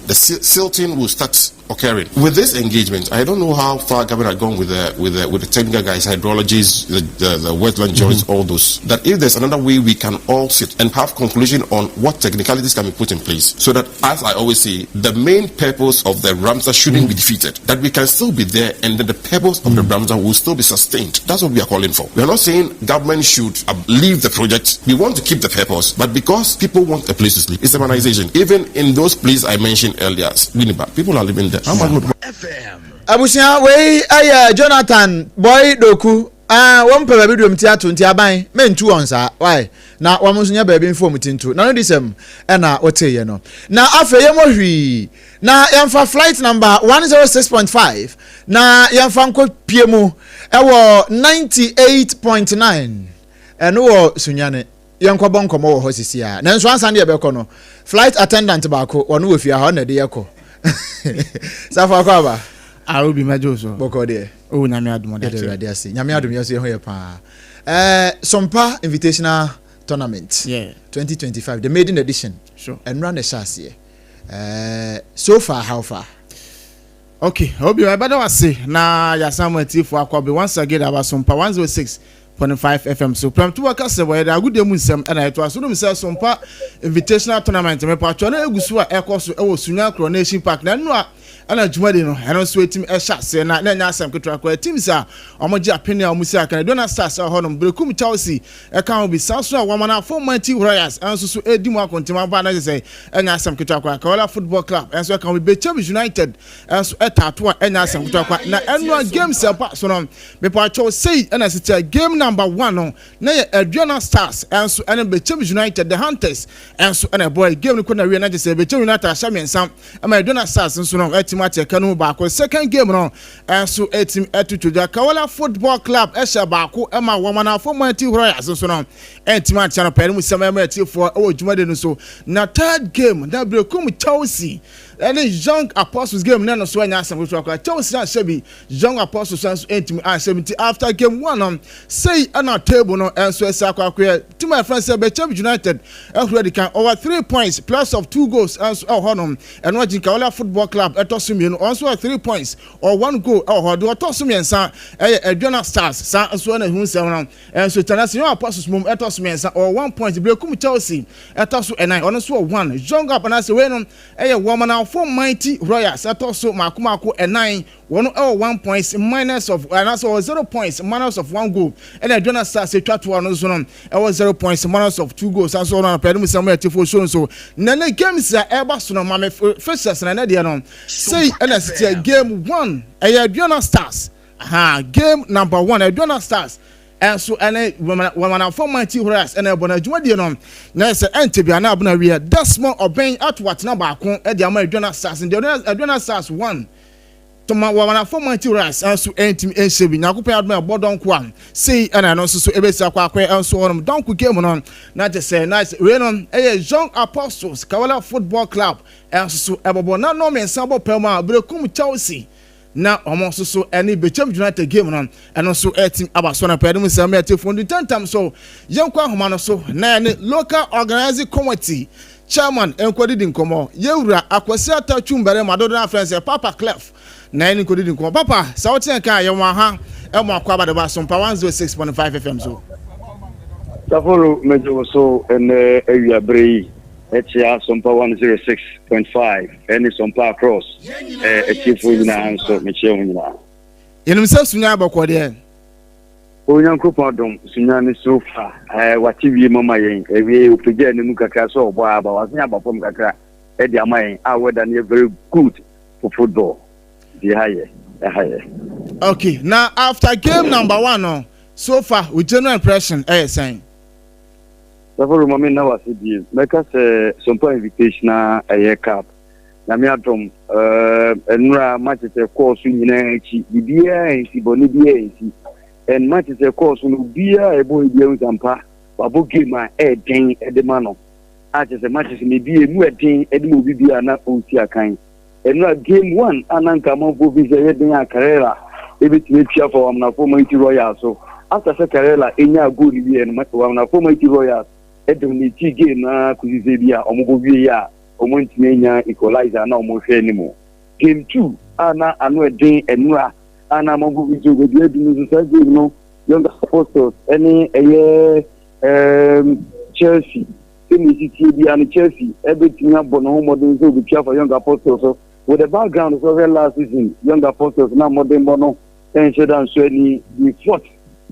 the silting will start occurring. With this engagement, I don't know how far government had gone with the with the with the technical guys, hydrologists, the, the, the wetland joints, mm-hmm. all those. That if there's another way we can all sit and have conclusion on what technicalities can be put in place, so that as I always say, the main purpose of the Ramsar shouldn't mm-hmm. be defeated. That we can still be there, and that the purpose of mm-hmm. the Ramsar will still be sustained. That's what we are calling for. We are not saying government should uh, leave the project. We want to keep the purpose, but because people want a place to sleep, it's urbanization. Even in those places I mentioned earlier, Winneba, people are living there. Abusua wei yɛ Jonathan Boy Doku ah wɔn pɛ baabi de wɔn ti ato nti aban mentu wɔn saa why na wɔn nso nya baabi mfa wɔn ti nto na no di sɛm ɛna woteeɛ no na afei yɛmmɔ hwii na yɛmfa flight number 106.5 na yɛmfa nkɔ pie mu ɛwɔ 98.9 ɛno wɔ Sunyane Yɛnkɔbɔ nkɔmmɔ wɔ hɔ sisi ara. Nanso ansa na yɛbɛkɔ no, flight attendant baako, ɔno wɔ fie ha, ɔno na ɛde yɛkɔ. Safo akɔ aba. Ah, obi mɛgye wo so. Bɔkɔ deɛ. Oh, nyame adom ɔde akyɛ. Yɛde Awurade ase. Nyame adom yɛn nso yɛn ho yɛ paa. Eh, Sompa Invitational Tournament. Yeah. 2025, the maiden edition. Sure. Ɛnora na ɛhyɛ aseɛ. Eh, so far, how far? Okay, obi ɛbɛda wase na yɛasan mu atiefo akɔ be once again aba Sompa 106 0.5 FM so prɛmtoɔ kasa wɔ yɛde agodie mu nsɛm ɛna ɛtoa so nom sɛ Sompa Invitational Tournament mepatwɔ no egu so a ɛkɔ so ɛwɔ Sunya Coronation Park na ɛno a ɛna dwumadi no ɛno nso etim ɛhyɛ aseɛ na na ɛnyɛ asɛm ketewa koraa teams a wɔn gye apene a wɔn si aka Aduana Stars ɛwɔ hɔnom Berekum Chelsea ɛka ho bi saa so a wɔn anafo Mighty Royals ɛnso so ɛredi mu akontem aba na ɛsɛ sɛ ɛnyɛ asɛm ketewa koraa Kaola Football Club ɛnso ɛka ho bi Bechem United ɛnso ɛtaato a ɛnyɛ asɛm ketewa koraa na ɛno a games ɛba so no Mepakyɛw sei na ɛsɛ kyɛ game number one no na yɛ Aduana Stars ɛnso ɛne Bechem United the Hunters ɛnso ɛna ɛbɔɛ game no kɔ na wie na kyɛ sɛ Bechem United ahyɛ mmiɛnsa ɛma Aduana Stars nso no ɛtim akyɛ ka no mu baako second game no ɛnso ɛtim ɛto twodwa Kawala Football Club ɛhyɛ baako ɛma Wamanafo Mighty Royals nso no ɛntim ankyɛ no pɛɛ no mu sɛm ɛma atiefoɔ ɛwɔ dwumadi no so na third game na Berekum Chelsea ɛne Young Apostles game no ɛno so ɛnyɛ asɛm ketewa koraa Chelsea anhyɛ bi Young Apostles nso antumi anhyɛ mu nti after game one no sei ɛna table no nso ɛsɛ akɔ akɔyɛ team a yɛfrɛ sɛ Bechem United ɛhoro adi kan ɔwɔ three points plus of two goals nso ɛwɔ hɔ nom ɛno akyi Nkawala Football Club ɛtɔ so mmienu ɔno nso wɔ three points ɔwɔ one goal ɛwɔ hɔ deɛ ɔtɔ so mmiɛnsa ɛyɛ Aduana Stars saa nso ɛna ehu nsɛm no ɛnso Tanasi Young Apostles mom ɛtɔ so mmiɛnsa ɔwɔ one point Berekum Chelsea ɛtɔ so ɛnan ɔno nso wɔ one Young Up anaasɛ wei no ɛyɛ wɔn na. Wamanafo Mighty Royals ɛtɔ so mako mako ɛnan, wɔn ɛwɔ 1 points minus of, anaasɛ ɔwɔ 0 points minus of one goal. Ɛna Aduana Stars atwa toa no nso no ɛwɔ 0 points minus of two goals. Aso ɔno anapɛ ɛdum sɛ mo ɛte fo so nso na ne games a ɛba so no, maame fixtures na ɛnɛ deɛ no sei ɛna ɛsi game one ɛyɛ Aduana Stars. Aha, game number one, Aduana Stars ɛnso ɛne Wamanafo Mighty Royals ɛna ɛbɔ no adwumadie no na ɛsɛ ɛnte bia na abona wie. Desmond Ɔbɛn ato atena baako ɛde ama Aduana Stars. Nti Aduana Stars 1, toma Wamanafo Mighty Royals ɛnso ɛntumi ɛnhyɛ bi. Nyankopɔn adom ɛbɔ dɔnko a sei ɛna ɛno nso so ɛbɛsi akɔ akɔyɛ ɛnso hɔnom dɔnko game no na kyɛ sɛ na wei no ɛyɛ Young Apostles Kawala Football Club ɛnso so ɛbɔbɔ na nnɔɔ mmiɛnsa bɔ pɛm a Berekum Chelsea na wɔn nso so ɛne Bechem United game no ɛno nso ɛtim aba so. Na pɛɛ no mu sɛ ɛmɛ fo ntantam so yɛnkɔ ahoma no so na ɛne local organizing committee chairman nkɔdidi nkɔmɔ, yɛwura Akwasi Ata Twumbarima dodo na afɛn sɛ Papa Clef, na ɛne nkɔdidi nkɔmɔ. Papa, sɛ wote nka a yɛwɔ aha ɛmo akɔ abadaba Sompa 106.5 FM so. Saforo, megye wo so ɛnɛ awiaberɛ yi, ɛkyea Sompa 106.5 ɛne Sompa across atiefoɔ nyinaa nso, mekyea ho nyinaa. Yɛnim sɛ Sunya bɔkɔ deɛ. Onyankopɔn adom, Sunya ne so fa wate wie mama yɛn awie, ɔpagya ne mu kakra sɛ ɔbɔ aba wasen aba fam kakra ɛde ama yɛn a weather no yɛ very good for football nti ɛha yɛ, ɛha yɛ. Okay, na after game number one no, so far wo general impression ɛyɛ sɛn? Saforo, ma me nna wase bie. Mɛka sɛ Sompa Invitational ɛyɛ cup, Nyame adom, nnura matches ɛkɔɔ so nyinaa akyi, biribiara nsi bɔne biara nsi, and matches ɛkɔɔ so no, obiara a ɛbɔ ebi ahu sampa wabɔ game a ɛɛden ɛde ma no a kyerɛ sɛ matches no ebi emu ɛden ɛde ma obi bi a na ɔnsi akan. Nnura game one a na nka amanfoɔ fi sɛ ɛyɛ den a Karela ebetumi atua fa Wamanafo Mighty Royals so, after sɛ Karela enya goal no wie no, Wamanafo Mighty Royals ɛdominate game naa kɔsi sɛ bi a ɔmo bɔ wie a ɔmo ntumi anya equalizer na ɔmo hwɛ anim. Game two a na ano ɛden nnura a na amanfoɔ fi sɛ obebi adu no nso, saa game no Young Apostles ɛne ɛyɛ Chelsea, sɛnea esi tie bia no, Chelsea ɛbɛtumi abɔ ne ho mmɔden sɛ obetua fa Young Apostles so with the background sɛ ɔhwɛ last season, Young Apostles na mmɔden bɔ no ɛnhyɛ da nso ani, they fought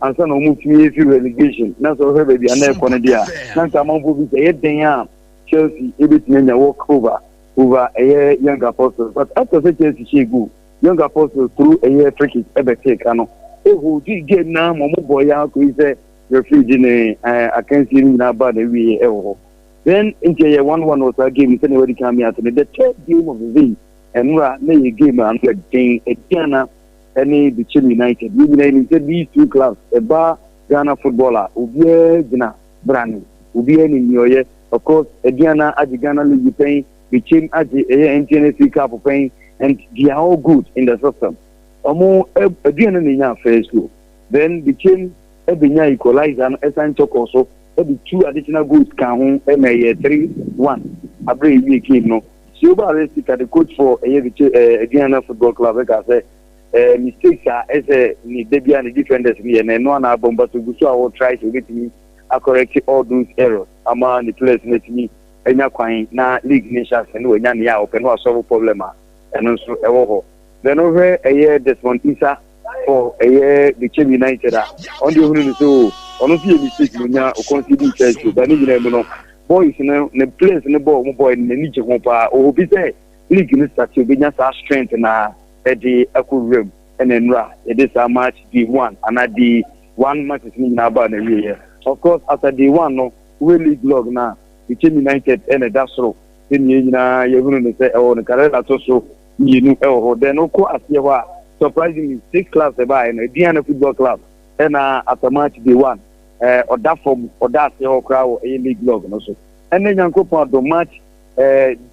ansa na wɔn tumi efi relegation. Na sɛ ɔhwɛ baabi a na ɛkɔ no deɛ a, na nka amanfoɔ bi sɛ ɛyɛ den a Chelsea ebetumi anya walk over ɛyɛ Young Apostles, but after sɛ Chelsea hyɛ goal, Young Apostles through ɛyɛ free kick ɛbɛtee ka no ehu di game na ma ɔmo bɔ yɛ akɔ yi sɛ referee di ne akansie no nyinaa ba na ewie ɛwɔ hɔ. Then nti ɛyɛ 1-1 wɔ saa game sɛnea wɔde kan mi ase no. The third game of the day ɛnura na yɛ game a ano ɛden, Aduana ɛne Bechem United. Yɛn nyinaa nim sɛ these two clubs ɛba Ghana football a, obiara gyina brane, obiara nim nea ɔyɛ. Of course, Aduana agye Ghana League pɛn, Bechem agye ɛyɛ MTN FA Cup pɛn, and they are all good in the system. Ɔmo Aduana na enya first goal, then Bechem ɛbɛnya equalizer no, ɛsan tɔkɔ so ɛde two additional goals ka ho ɛma ɛyɛ 3-1. Abere ewie game no, Sioba Arestika, the coach for ɛyɛ Bechem Aduana Football Club, ɛka sɛ mistakes a ɛsɛ ne dabi a ne defenders no yɛ na ɛno ana abɔ mba so gu so a wɔtry sɛ obetumi acorrect all those errors ama ne players no atumi anya kwan na league ne hyɛ ase ne wanya nea a ɔpɛ no asolve problem a ɛno nso ɛwɔ hɔ. Then wohwɛ ɛyɛ Desmond Isa for ɛyɛ Bechem United a, ɔno deɛ ohunu no so ɔno nso yɛ mistake na onya ɔconcede first goal, but ne nyinaa mu no, boys no ne players no bɔ ɔmo boy no n'ani gye ho paa. Ɔwɔ bi sɛ league no start, obenya saa strength na ɛde akɔ wuram. Ɛna nnura yɛde saa match day one anaa day one matches no nyinaa baa na wie yɛ. Of course, after day one no, wo league log na Bechem United ɛna ɛda soro sɛnea nyinaa yɛhunu no sɛ ɛwɔ no, Karela to so mmienu ɛwɔ hɔ. Then wokɔ aseɛ hɔ a, surprisingly, six clubs ɛbaeɛ no, Aduana Football Club ɛna after match day one ɔda fam, ɔda aseɛ hɔ koraa wɔ ɛyɛ league log no so. Ɛnɛ Nyankopɔn adom, match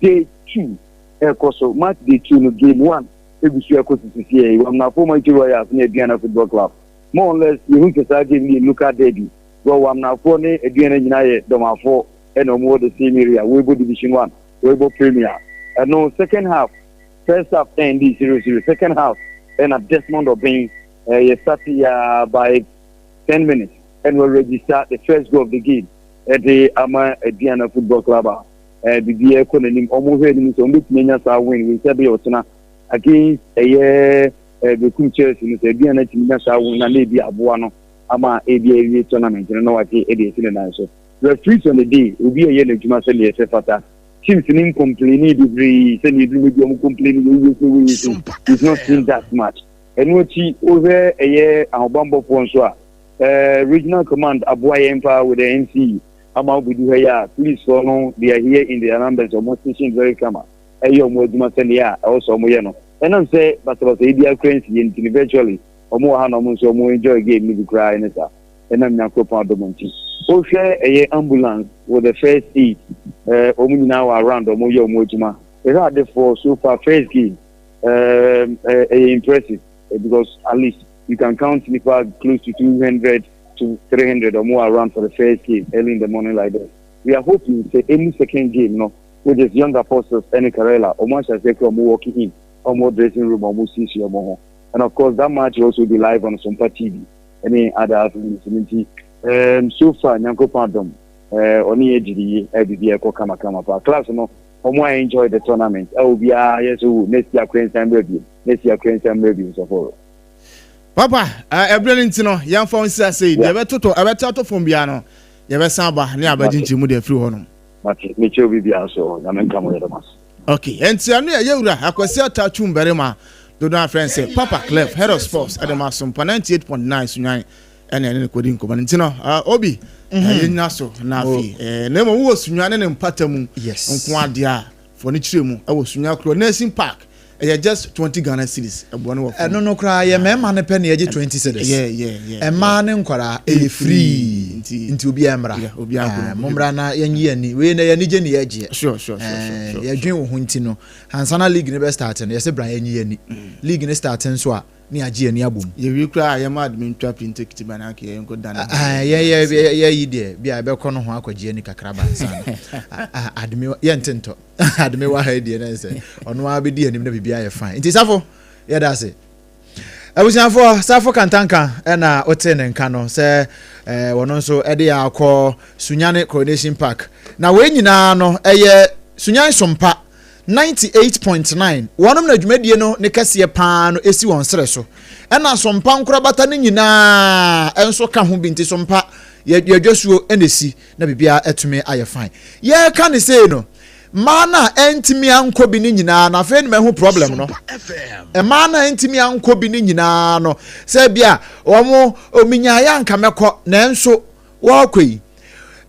day two ɛkɔ so. Match day two no, game one egu so ɛkɔ sisi yɛ Wamnafo Mighty Royals ne Aduana Football Club. More or less, yɛhu sɛ saa game no yɛ local derby wɔ Wamnafoɔ ne Aduana nyinaa yɛ Dɔmafoɔ ɛna wɔn wɔ the same area. Wɔrebɔ Division One, wɔrebɔ Premier. Ɛno second half, first half ɛndi 0-0, second half ɛna Desmond Obeng ɛyɛ start ya by 10 minutes ɛna wɔ register the first goal of the game ɛde ama Aduana Football Club a. ɛɛ biribiara kɔ n'anim. Wɔn hwɛ anim sɛ wɔn bɛtumi anya saa win wei sɛ ɛbɛyɛ ɔkyena against ɛyɛ ɛɛ Bekum Chelsea no sɛ ebi a na tumi nya saa win na na ebi aboa no ama ebi awie tournament no na wagye ɛde asi ne nan so. Referees on the day obi a ɛyɛ n'adwuma sɛdeɛ ɛsɛ fata. Teams no ncomplainii bebree sɛdeɛ ebinom bi wɔn complain wei yɛ sei wei yɛ sei. We've not seen that much. Ɛno akyi wohwɛ ɛyɛ ahobammɔfoɔ nso a eh, regional command aboa yɛn paa with the NCE ama wobɛdu ha yi a police foɔ no they are here in their numbers wɔn station very kama ɛyɛ wɔn adwuma sɛdeɛ a ɛwɔ sɛ wɔn yɛ no ɛnam sɛ basabasa yi biara kura nsi yɛ nti no virtually wɔn wɔ ha na wɔn nso wɔn enjoy game no bi koraa ne saa ɛnam Nyankoropɔn adom nti wohwɛ ɛyɛ ambulance with the first aid eh, wɔn nyinaa wɔ around wɔn yɛ wɔn adwuma ɛhwɛ adefoɔ so far first game um, ɛyɛ impressive because at least you can count nipa close to 200 to 300 or more around for the first game early in the morning like that. We are hoping say any second game no, which is Young Apostles any Karela, or more walking in, or more dressing room, or more CC or more. And of course that match will also be live on Sompa TV. Any other avenues. So far, Nyanko Padom, ɔne yɛ gyidi yi ɛbibi ɛkɔ kama kama pa class no wɔn a enjoy the tournament ɛwɔ biara yɛ so next year kura nsan mmerɛ bi next year kura nsan mmerɛ bi nsɔfo. Papa, ɛberɛ no nti no, yɛmfa wo nsi ase yi. Deɛ ɛbɛtotɔ, ɛbɛte atɔ fam biara no, yɛbɛsan aba ne abɛgye nkyerɛmu de afiri hɔ nom. Mate, mekyɛ obi biara so, Nyame nka mo, yɛda mo ase. Ok, ɛnti ɛno yɛ yɛwura Akwasi Atta Twum barima, dodoɔ no ara frɛ no sɛ Papa Clef, Head of Sports de ma Asompa 98.9 Sunyani ɛna ɛne no kɔdi nkɔmmɔ no. Nti no, Obi, yɛnyina so na afei, na mmom wowɔ Sunyani ne mpata mu nko adeɛ a, Fo no kyerɛ mu wɔ Sunya kuro Nursing Park ɛyɛ just 20 Ghana cedis ɛboɔ no wɔ fam. Ɛno no koraa yɛ mmarima no pɛ na yɛgye 20 cedis. Yeah, yeah, yeah. Mmaa ne nkwadaa ɛyɛ free nti obiara mmra. Yeah, obiara nkɔ. Eh, mommra na yɛnyi yɛn ani. Wei na yɛn ani gye ne yɛgyeɛ. Sure, sure, sure, sure, sure. Yɛdwen wo ho nti no ansa na league no bɛ start no yɛsɛ bra yɛnyi yɛn ani. League no start nso a ne yɛagye yɛn ani abom. Yɛwie koraa a yɛma admin ntwa pintekiti ba na anka yɛnkɔ da ne ho. Yɛn yɛ yɛ yi deɛ bi a yɛbɛkɔ no ho akɔgye ani kakra ba ansa na admin yɛnte ntɔ admin wɔ ha yi deɛ na sɛ ɔno ara bɛdi anim na biribi ayɛ fine nti safo yɛda ase abusuafoɔ safo kantanka ɛna wote ne nka no sɛ ɛɛ wɔn nso ɛde yɛn akɔ Sunyani Coronation Park na wei nyinaa no ɛyɛ Sunyani Sompa 98.9 Wɔnom na dwumadie no ne kɛseɛ pa ara no si wɔn serɛ so. Ɛna sompa nkorabata no nyinaa nso ka ho bi nti sompa yɛ yɛdwasuo na ɛsi na biribiara atumi ayɛ fine. Yɛreka no sei no, mmaa no a ɛntumi ankɔ bi no nyinaa no afei na mahu problem no. Mmaa no a ɛntumi ankɔ bi no nyinaa no sɛ bi a wɔn ominyaeɛ anka mɛkɔ nanso wɔrekɔ yi,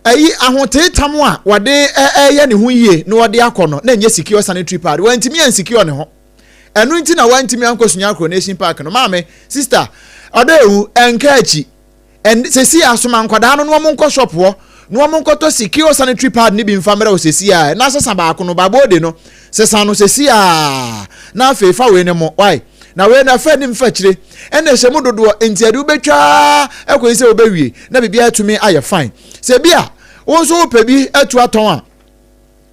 ayi ahoteetam a wɔde ɛreyɛ ne ho yie na wɔde akɔ no na ɛnyɛ secure sanitary pad wɔntumi ansecure ne ho ɛno nti na wɔntumi ankɔ Sunyani Coronation Park no maame sister ɔdɔ ewu ɛnka akyi ɛn sɛsi asoma nkwadaa no na wɔn nkɔ shop hɔ na wɔn nkɔtɔ secure sanitary pad ne bi nfa mmerɛ wɔ sɛsi a na sesa baako no baabɔ no sesa no sɛsi a na afei fa wei ne mo why Na wei no ɛfa anim fa akyire ɛna ɛhyɛ mu dodoɔ nti ɛde wobɛtwa ara ɛkɔyi sɛ wobɛwie na biribiara atumi ayɛ fine. Sɛ bi a wo nso wopɛ bi atu atɔn a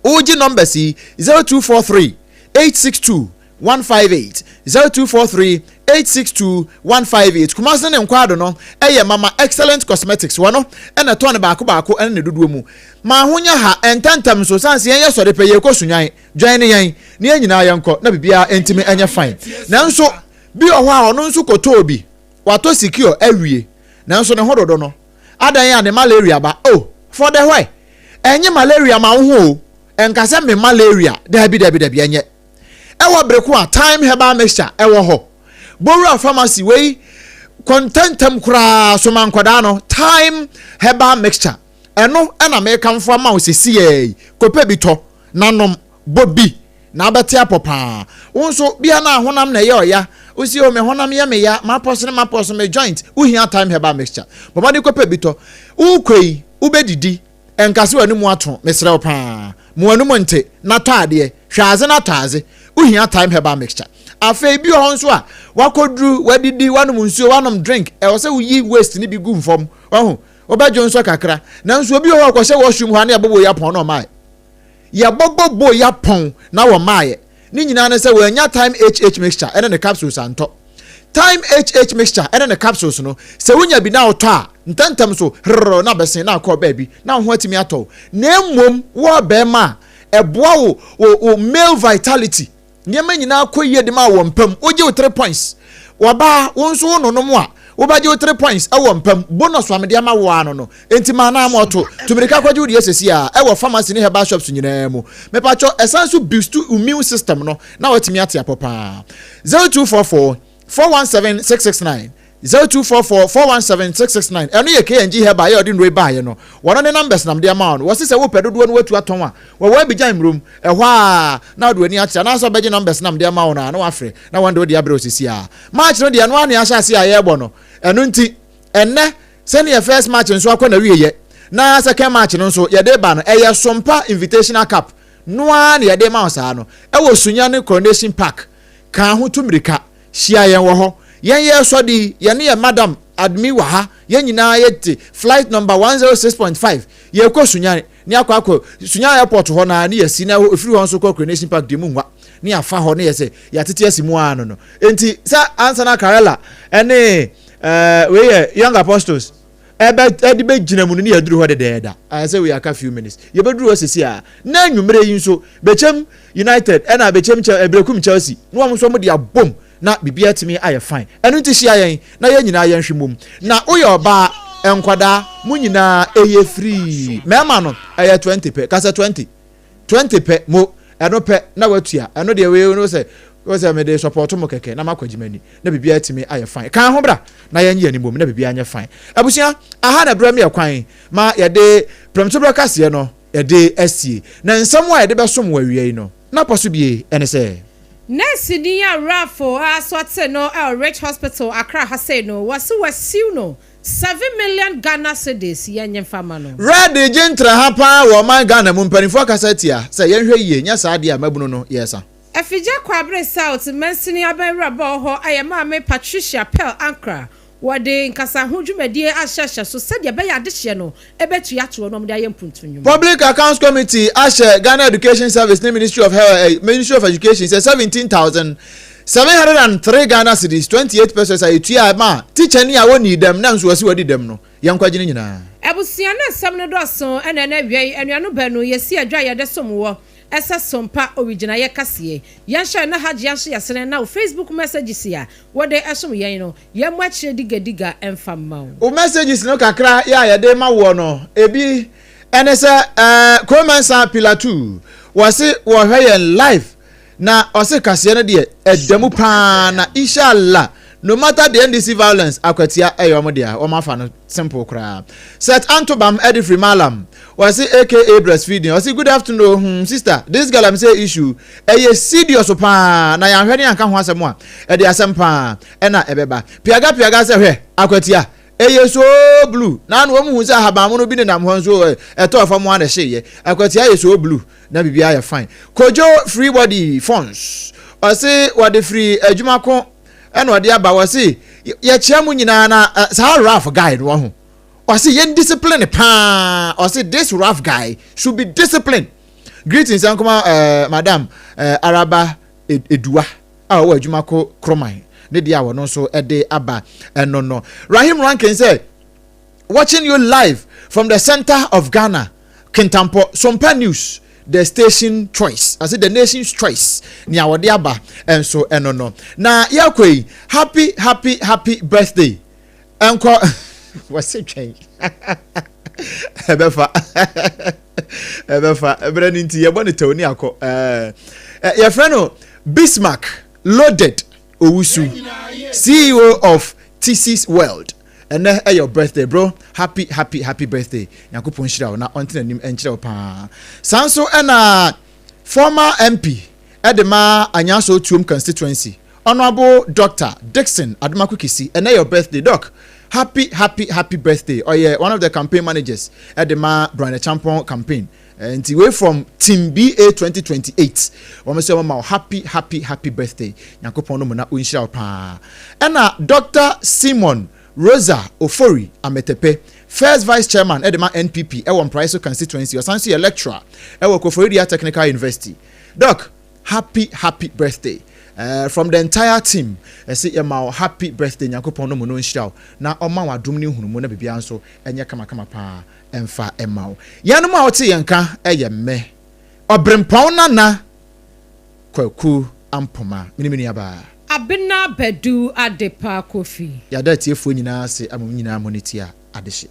wogye numbers yi 0243 862 158 0243 862 158 Kumasi ne Nkwaado no ɛyɛ Mama Excellent Cosmetics wɔn ɛna ɛtɔn no baako baako ɛne ne dodoɔ mu. Ma ho nyɛ ha ɛntɛntɛm nso sane sɛ yɛn yɛ sɔre pɛ yɛkɔ Sunyan Dwan ne yɛn na yɛn nyinaa yɛnkɔ na biribiara ntumi nyɛ fine. Nanso bi wɔ hɔ a ɔno nso kɔtɔɔ bi, watɔ secure awie, nanso ne ho dodo no. Adan a ne malaria ba, oh, for the why? Ɛnye malaria ma wo ho o, ɛnka sɛ me malaria, daabi daabi daabi ɛnyɛ. Ɛwɔ bere ko a Thyme Herbal Mixture ɛwɔ hɔ. Bowura pharmacy wei kɔntɛntɛm koraa so ma nkwadaa no Thyme Herbal Mixture. Ɛno ɛna mekamfo ama wo sesiɛ yi, kɔpɛ bi tɔ. Na nom, bɔ bi, na wobɛte apɔ paa. Wo nso, bia na honam na ɛyɛ ɔya. Wosi, oh, me honam yɛ me ya, m'apɔso ne m'apɔso, me joint. Wohia Thyme Herbal Mixture. Bɔ mmɔden kɔpɛ bi tɔ. Worekɔ yi, wobɛdidi. Ɛnka sɛ w'anomu ato, mesrɛ wo paa. Ma w'anomu nte, na tɔ adeɛ. Hwɛ adze na tɔ adze. Wohia Thyme Herbal Mixture. Afei, bi wɔ hɔ nso a, woakɔduru, woadidi, woanom nsuo, woanom drink, ɛwɔ sɛ woyi waste no bi gu fam. Wahu? Wobɛdwo nsɔ kakra. Nanso obi wɔ hɔ a ɔkɔhyɛ washroom hɔ a na yɛbɔbɔ yi apɔn na ɔmaeɛ. Yɛbɔbɔ bo yi apɔn na wɔmaeɛ. Ne nyinaa ne sɛ wɔannya Thyme HH mixture ne ne capsules antɔ. Thyme HH mixture ne ne capsules no, sɛ wonya bi na wotɔ a, ntɛmntɛm so, herrrr, na abɛsen na akɔ baabi na wo ho atumi atɔ wo. Na mmom wo ɔbarima a, Ɛboa wo wo wo male vitality. Nneɛma nyinaa kɔ yie de ma wɔ mpam. Wogye wo three points. Wɔbaa wo nso wo nonom a wobɛgye wo three points ɛwɔ mpam. Bonus a mede ama wo ano no. Enti maa na ama ɔto. Tu mirika kɔgye wo deɛ sɛsi a ɛwɔ pharmacy ne herbal shops nyinaa mu. Mepatwɔ ɛsan so boost immune system no na watumi ate apɔ paa. 0244 417 669 0244 417 669 Ɛno yɛ KNG Herbal yɛ ɔde nnuro yi baeɛ no. Wɔno ne numbers na mede ama wo no. Wɔse sɛ wopɛ dodoɔ no watu atɔn a, wɔwɔ Abidjan mmurom. Ɛhɔ a na wode w'ani akyerɛ anaasɛ wobɛgye numbers na mede ama wo no a na wafrɛ na wɔn de wode abrɛ wo sisi a. March no deɛ ɛno ara na yɛahyɛ aseɛ a yɛrebɔ no. Ɛno nti ɛnnɛ sɛdeɛ first match nso akɔ n'awieɛ na second match no nso yɛde ba no, ɛyɛ Sompa Invitational Cup no ara na yɛde ma wo saa no. Ɛwɔ Sunyani Coronation Park. Ka ho tu mmirika. Hyia yɛn wɔ hɔ. Yɛn yɛresɔ de yi, yɛne yɛn madam Admi wɔ ha. Yɛn nyinaa yɛte flight number 106.5. Yɛrekɔ Sunyani ne akɔ akɔ Sunyani airport hɔ na ne yɛasi na ɛfiri hɔ nso kɔ Coronation Park deɛ mu nwa ne yɛafa hɔ ne yɛsɛ yɛatete asi mu ara no no. Enti sɛ ansa na Karela ne ɛɛ wei yɛ Young Apostles ɛbɛ ɛde bɛgyina mu no ne yɛaduru hɔ dedaada. Ayɛ sɛ wei aka few minutes. Yɛbɛduru hɔ sisi a. Na anwummerɛ yi nso Bɛkyɛm United ɛna Bɛkyɛm Chel Berekum Chelsea na wɔn nso wɔn de abom na biribiara atumi ayɛ fine. Ɛno nti hyia yɛn na yɛn nyinaa yɛnhwe mmom. Na woyɛ ɔbaa, nkwadaa, mo nyinaa ɛyɛ free. Mmarima no ɛyɛ 20 pɛ. Ka sɛ 20. 20 pɛ mo. Ɛno pɛ na watua. Ɛno deɛ wei no sɛ wo sɛ mede support mo kɛkɛ na makɔ agyima ni na biribiara atumi ayɛ fine. Ka ho bra na yɛnyɛ yɛn mmom na biribiara nyɛ fine. Abusua, aha na berɛ mi ɛkwan ma yɛde prɛmtoberɛ kaseɛ no yɛde asie. Na nsɛm a yɛde bɛsom wɔ awia yi no, n'apɔ so bie ne sɛ. Nɛɛseni a Ralph asɔte no wɔ Ridge Hospital, Accra ha sei no, wɔse wɔasiw no 7 million Ghana cedis, yɛnye mfa mma no. Red gye ntraha paa wɔ ɔman Ghana mu, mpanimfoɔ akasa atia sɛ yɛnhwɛ yie, nyɛ saa deɛ a mmabunu no yɛresa. Afigya Kwabre South mansini abɛnwuraba wɔ hɔ ayɛ Maame Patricia Pearl Ankrah. Wɔde nkasaho dwumadie ahyɛhyɛ so sɛdeɛ ɛbɛyɛ adehyeɛ no bɛtua toɔ na wɔde ayɛ mpuntu nnwuma. Public Accounts Committee ahyɛ Ghana Education Service ne Ministry of Health, Ministry of Education sɛ 17,703 Ghana cedis 28 pesewas a yɛtua ma tikyani a ɔnnii dɛm na nso wɔasi wadi dɛm no, yɛnkwagye ne nyinaa. Abusua no nsɛm no dɔɔso na ɛna awiei anuanom baanu yɛsi adwa a yɛde som wɔ ɛsɛ som pa owigyinaeɛ kaseɛ. Yɛnhyɛ na Hajia nso yɛsene na wo Facebook messages a wode som yɛn no yɛmmɔ akyire digadiga mfa mma wo. Wo messages no kakra yɛ a yɛde ma woɔ no ebi ɛne sɛ ɛɛ Kromansa Pillar 2 wɔse wɔhwɛ yɛn live na ɔse kaseɛ no deɛ ɛda mu paa na inshallah no matter the NDC violence akwatia ɛyɛ wɔn dea wɔn afa no simple koraa. Seth Antobam ɛde firi Malam wɔse aka breastfeeding ɔse good afternoon sister, this galamsey issue ɛyɛ serious paa na yɛanhwɛ ne yɛanka ho asɛm a ɛde asɛm paa ɛna ɛbɛba. Piaga piaga sɛ hwɛ akwatia ɛyɛ so blue na ano wɔn hu sɛ ahabanmono bi nenam hɔ nso ɛtɔɔ fam a na ɛhyeeɛ. Akwatia yɛ so blue na biribiara yɛ fine. Kojo free body phones ɔse wɔde firi adwuma ko ɛna ɔde aba. Wɔse yɛkyea mu nyinaa na saa rough guy no wɔ ho ɔse yɛn discipline paa. Ɔse this rough guy should be disciplined. Greetings nkɔma Madam Araba Edua a ɔwɔ adwuma ko Kroman ne deɛ a wɔno nso de aba ɛno no. Rahim Rankin sɛ watching you live from the center of Ghana, Kintampo. Sompa News, the station choice, I say the nation's choice. Nea wɔde aba nso ɛno no. Na yɛkɔ yi, happy happy happy birthday ɛnkɔ wɔse twɛn ɛbɛfa ɛbɛfa ɛbrɛ no nti yɛbɔ ne tɛw ne akɔ ɛɛ yɛfrɛ no Bismarck Loaded Owusu, CEO of Thesis World. Ɛnɛ ɛyɛ your birthday, bro. Happy happy happy birthday. Nyankopɔn nhyira wo na ɔntena anim nkyerɛ wo paa. Saa nso ɛna former MP ɛde ma Anyaso Tuom constituency, Honourable Doctor Dixon Adomako Kisi, ɛnɛ your birthday, doc. Happy happy happy birthday. Ɔyɛ one of the campaign managers ɛde ma Bryan Acheampong campaign. Nti wei from Team BA 2028 wɔn sɛ wɔn ma wo happy happy happy birthday. Nyankopɔn no mu na ɔnhyira wo paa. Ɛna Dr Simon Rosa Ofori Ametepe, first vice chairman ɛde ma NPP ɛwɔ Mpraeso constituency, ɔsan so yɛ lecturer ɛwɔ Koforidua Technical University. Doc, happy happy birthday from the entire team. Ɛsɛ yɛ ma wo happy birthday. Nyankopɔn no mu no nhyira wo na ɔma wo adom ne nhunumu na biribiara nso ɛnyɛ kamakama paa ɛmfa ɛma wo. Yɛnom a wɔte yɛn ka ɛyɛ mmɛ. Ɔberempɔn Nana Kwaku Ampoma. Me ne me nuabaa. Abena Badu Adepa Kofi. Yɛada atiefoɔ nyinaa ase ama mo nyinaa mo ne tia adehye.